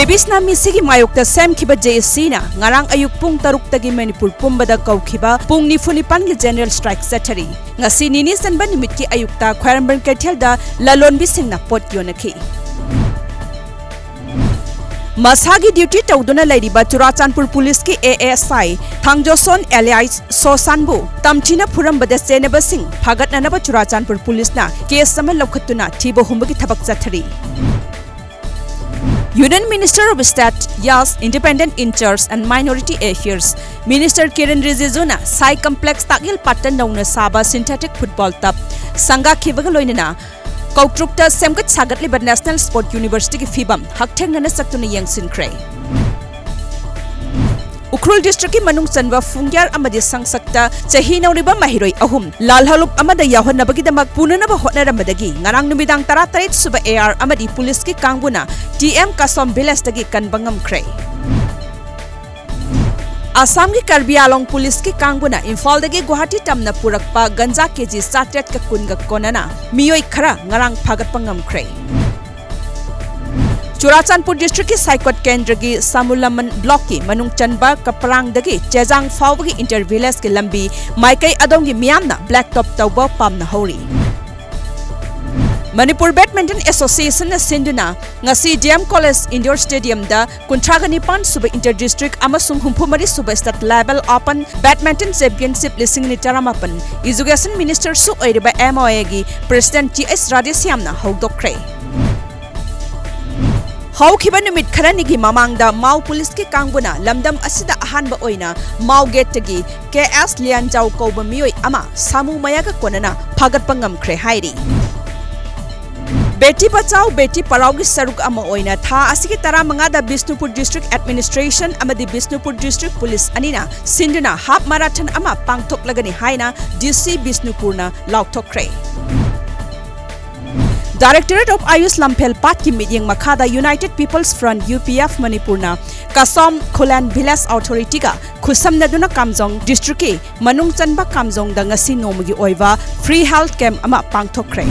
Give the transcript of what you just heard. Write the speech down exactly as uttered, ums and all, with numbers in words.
ꯕꯦꯕꯤꯁꯅ ꯃꯤꯁꯤꯒꯤ ꯃꯥꯌꯣꯛꯇ ꯁꯦꯝꯈꯤꯕ ꯖꯦ ꯑꯦ ꯁꯤꯅ ꯉꯔꯥꯡ ꯑꯌꯨꯛ ꯄꯨꯡ ꯇꯔꯨꯛꯇꯒꯤ ꯃꯅꯤꯄꯨꯔ ꯄꯨꯝꯕꯗ ꯀꯧꯈꯤꯕ ꯄꯨꯡ ꯅꯤꯐꯨ ꯅꯤꯄꯥꯟꯒꯤ ꯖꯦꯅꯔꯦꯜ ꯁ꯭ꯇ꯭ꯔꯥꯏꯛ ꯆꯠꯊꯔꯤ꯫ ꯉꯁꯤ ꯅꯤꯅꯤ ꯆꯟꯕ ꯅꯨꯃꯤꯠꯀꯤ ꯑꯌꯨꯛꯇ ꯈ꯭ꯋꯥꯏꯔꯝꯕꯟ ꯀꯩꯊꯦꯜꯗ ꯂꯂꯣꯟꯕꯤꯁꯤꯡꯅ ꯄꯣꯠ ꯌꯣꯟꯅꯈꯤ꯫ ꯃꯁꯥꯒꯤ ꯗ꯭ꯌꯨꯇꯤ ꯇꯧꯗꯨꯅ ꯂꯩꯔꯤꯕ ꯆꯨꯔꯥꯆꯥꯟꯄꯨꯔ ꯄꯨꯂꯤꯁꯀꯤ ꯑꯦ ꯑꯦꯁ ꯑꯥꯏ ꯊꯥꯡꯖꯣꯁꯣꯟ ꯑꯦꯂꯤꯌꯥꯁ ꯁꯣꯁꯥꯟꯕꯨ ꯇꯝꯊꯤꯅ ꯐꯨꯔꯝꯕꯗ ꯆꯦꯟꯅꯕꯁꯤꯡ ꯐꯥꯒꯠꯅꯅꯕ ꯆꯨꯔꯥꯆꯥꯟꯄꯨꯔ ꯄꯨꯂꯤꯁꯅ ꯀꯦꯁ ꯑꯃ ꯂꯧꯈꯠꯇꯨꯅ ꯊꯤꯕ ꯍꯨꯝꯕꯒꯤ ꯊꯕꯛ ꯆꯠꯊꯔꯤ꯫ Union Minister of State Yash, Independent in Church and Minority Affairs Minister Kiran ꯔꯤꯖꯤꯖꯨꯅ ꯁꯥꯏ ꯀꯝꯄ꯭ꯂꯦꯛꯁ ꯇꯥꯛꯌꯦꯜ ꯄꯥꯠꯇ ꯅꯧꯅ ꯁꯥꯕ ꯁꯤꯟꯊꯦꯇꯤꯛ ꯐꯨꯠꯕꯣꯜ ꯇꯞ ꯁꯪꯒꯥꯈꯤꯕꯒ ꯂꯣꯏꯅꯅ ꯀꯧꯇ꯭ꯔꯨꯛꯇ ꯁꯦꯝꯒꯠ ꯁꯥꯒꯠꯂꯤꯕ ꯅꯦꯁꯅꯦꯜ ꯁ꯭ꯄꯣꯔꯠ ꯌꯨꯅꯤꯚꯔꯁꯤꯇꯤꯒꯤ ꯐꯤꯕꯝ ꯍꯛꯊꯦꯡꯅꯅ ꯆꯠꯇꯨꯅ ꯌꯦꯡꯁꯤꯟꯈ꯭ꯔꯦ꯫ ꯎꯈ꯭ꯔꯨꯜ ꯗꯤꯁꯇ꯭ꯔꯤꯛꯀꯤ ꯃꯅꯨꯡ ꯆꯟꯕ ꯐꯨꯡꯒ꯭ꯌꯥꯔ ꯑꯃꯗꯤ ꯁꯪꯁꯛꯇ ꯆꯍꯤ ꯅꯧꯔꯤꯕ ꯃꯍꯩꯔꯣꯏ ꯑꯍꯨꯝ ꯂꯥꯜꯍꯧꯂꯨꯞ ꯑꯃꯗ ꯌꯥꯎꯍꯟꯅꯕꯒꯤꯗꯃꯛ ꯄꯨꯅꯅꯕ ꯍꯣꯠꯅꯔꯝꯕꯗꯒꯤ ꯉꯔꯥꯡ ꯅꯨꯃꯤꯗꯥꯡ ꯇꯔꯥꯇꯔꯦꯠ ꯁꯨꯕ ꯑꯦ ꯑꯥꯔ ꯑꯃꯗꯤ ꯄꯨꯂꯤꯁꯀꯤ ꯀꯥꯡꯕꯨꯅ ꯇꯤ ꯑꯦꯝ ꯀꯥꯁꯣꯝ ꯚꯤꯂꯦꯖꯇꯒꯤ ꯀꯟꯕ ꯉꯝꯈ꯭ꯔꯦ꯫ ꯑꯁꯥꯝꯒꯤ ꯀꯔꯕꯤ ꯑꯥꯂꯣꯡ ꯄꯨꯂꯤꯁꯀꯤ ꯀꯥꯡꯕꯨꯅ ꯏꯝꯐꯥꯜꯗꯒꯤ ꯒꯨꯋꯥꯍꯥꯇꯤ ꯇꯝꯅ ꯄꯨꯔꯛꯄ ꯒꯟꯖꯥ ꯀꯦꯖꯤ ꯆꯥꯇ꯭ꯔꯦꯠꯀ ꯀꯨꯟꯒ ꯀꯣꯟꯅꯅ ꯃꯤꯑꯣꯏ ꯈꯔ ꯉꯔꯥꯡ ꯐꯥꯒꯠꯄ ꯉꯝꯈ꯭ꯔꯦ꯫ ꯆꯨꯔꯥꯆꯥꯟꯄꯨꯔ ꯗꯤꯁꯇ꯭ꯔꯤꯛꯀꯤ ꯁꯥꯏꯀꯣꯠ ꯀꯦꯟꯗ꯭ꯔꯒꯤ ꯁꯥꯃꯨꯂꯃꯟ ꯕ꯭ꯂꯣꯛꯀꯤ ꯃꯅꯨꯡ ꯆꯟꯕ ꯀꯄ꯭ꯔꯥꯡꯗꯒꯤ ꯆꯦꯖꯥꯡ ꯐꯥꯎꯕꯒꯤ ꯏꯟꯇꯔ ꯚꯤꯂꯦꯖꯀꯤ ꯂꯝꯕꯤ ꯃꯥꯏꯀꯩ ꯑꯗꯣꯝꯒꯤ ꯃꯤꯌꯥꯝꯅ ꯕ꯭ꯂꯦꯛ ꯇꯣꯞ ꯇꯧꯕ ꯄꯥꯝꯅꯍꯧꯔꯤ꯫ ꯃꯅꯤꯄꯨꯔ ꯕꯦꯗꯃꯤꯟꯇꯟ ꯑꯦꯁꯣꯁꯤꯌꯦꯁꯟꯅ ꯁꯤꯟꯗꯨꯅ ꯉꯁꯤ ꯗꯤ ꯑꯦꯝ ꯀꯣꯂꯦꯖ ꯏꯟꯗꯣꯔ ꯁ꯭ꯇꯦꯗꯤꯌꯝꯗ ꯀꯨꯟꯊ꯭ꯔꯥꯒ ꯅꯤꯄꯥꯟ ꯁꯨꯕ ꯏꯟꯇꯔ ꯗꯤꯁꯇ꯭ꯔꯤꯛ ꯑꯃꯁꯨꯡ ꯍꯨꯝꯐꯨ ꯃꯔꯤ ꯁꯨꯕ state level open badminton championship ꯂꯤꯁꯤꯡ ꯑꯅꯤ ꯇꯔꯥꯃꯥꯄꯟ, ꯏꯖꯨꯀꯦꯁꯟ ꯃꯤꯅꯤꯁꯇꯔꯁꯨ ꯑꯣꯏꯔꯤꯕ ꯑꯦꯝ ꯑꯣ ꯑꯦꯒꯤ ꯄ꯭ꯔꯦꯁꯤꯗꯦꯟꯠ ꯇꯤ ꯑꯩꯆ ꯔꯥꯙꯦꯁ꯭ꯌꯥꯝꯅ ꯍꯧꯗꯣꯛꯈ꯭ꯔꯦ꯫ ꯍꯧꯈꯤꯕ ꯅꯨꯃꯤꯠ ꯈꯔꯅꯤꯒꯤ ꯃꯃꯥꯡꯗ ꯃꯥꯎ ꯄꯨꯂꯤꯁꯀꯤ ꯀꯥꯡꯕꯨꯅ ꯂꯝꯗꯝ ꯑꯁꯤꯗ ꯑꯍꯥꯟꯕ ꯑꯣꯏꯅ ꯃꯥꯎ ꯒꯦꯠꯇꯒꯤ ꯀꯦ ꯑꯦꯁ ꯂꯤꯌꯥꯟꯖꯥꯎ ꯀꯧꯕ ꯃꯤꯑꯣꯏ ꯑꯃ ꯁꯥꯃꯨ ꯃꯌꯥꯒ ꯀꯣꯟꯅꯅ ꯐꯥꯒꯠꯄ ꯉꯝꯈ꯭ꯔꯦ ꯍꯥꯏꯔꯤ꯫ ꯕꯦꯇꯤ ꯕꯆꯥꯎ ꯕꯦꯇꯤ ꯄꯔꯥꯎꯒꯤ ꯁꯔꯨꯛ ꯑꯃ ꯑꯣꯏꯅ ꯊꯥ ꯑꯁꯤꯒꯤ ꯇꯔꯥꯃꯉꯥꯗ ꯕꯤꯁꯅꯨꯄꯨꯔ ꯗꯤꯁꯇ꯭ꯔꯤꯛ ꯑꯦꯗꯃꯤꯅꯤꯁꯇ꯭ꯔꯦꯁꯟ ꯑꯃꯗꯤ ꯕꯤꯁꯅꯨꯄꯨꯔ ꯗꯤꯁꯇ꯭ꯔꯤꯛ ꯄꯨꯂꯤꯁ ꯑꯅꯤꯅ ꯁꯤꯟꯗꯨꯅ ꯍꯥꯐ ꯃꯥꯔꯥꯊꯟ ꯑꯃ ꯄꯥꯡꯊꯣꯛꯂꯒꯅꯤ ꯍꯥꯏꯅ ꯗꯤ ꯁꯤ ꯕꯤꯁꯅꯨꯄꯨꯔꯅ ꯂꯥꯎꯊꯣꯛꯈ꯭ꯔꯦ꯫ Directorate of Ayush ꯂꯝꯐꯦꯜ ꯄꯥꯠꯀꯤ ꯃꯤꯠꯌꯦꯡ ꯃꯈꯥꯗ United People's Front, U P F, ꯃꯅꯤꯄꯨꯔꯅ ꯀꯁꯣꯝ ꯈꯨꯂꯦꯟ ꯚꯤꯂꯦꯖ ꯑꯣꯊꯣꯔꯤꯇꯤꯒ ꯈꯨꯠꯁꯝꯅꯗꯨꯅ ꯀꯥꯝꯖꯣꯡ ꯗꯤꯁꯇ꯭ꯔꯤꯛꯀꯤ ꯃꯅꯨꯡ ꯆꯟꯕ ꯀꯥꯝꯖꯣꯡꯗ ꯉꯁꯤ ꯅꯣꯡꯃꯒꯤ ꯑꯣꯏꯕ ꯐ꯭ꯔꯤ ꯍꯦꯜꯊ ꯀꯦꯝꯞ ꯑꯃ ꯄꯥꯡꯊꯣꯛꯈ꯭ꯔꯦ꯫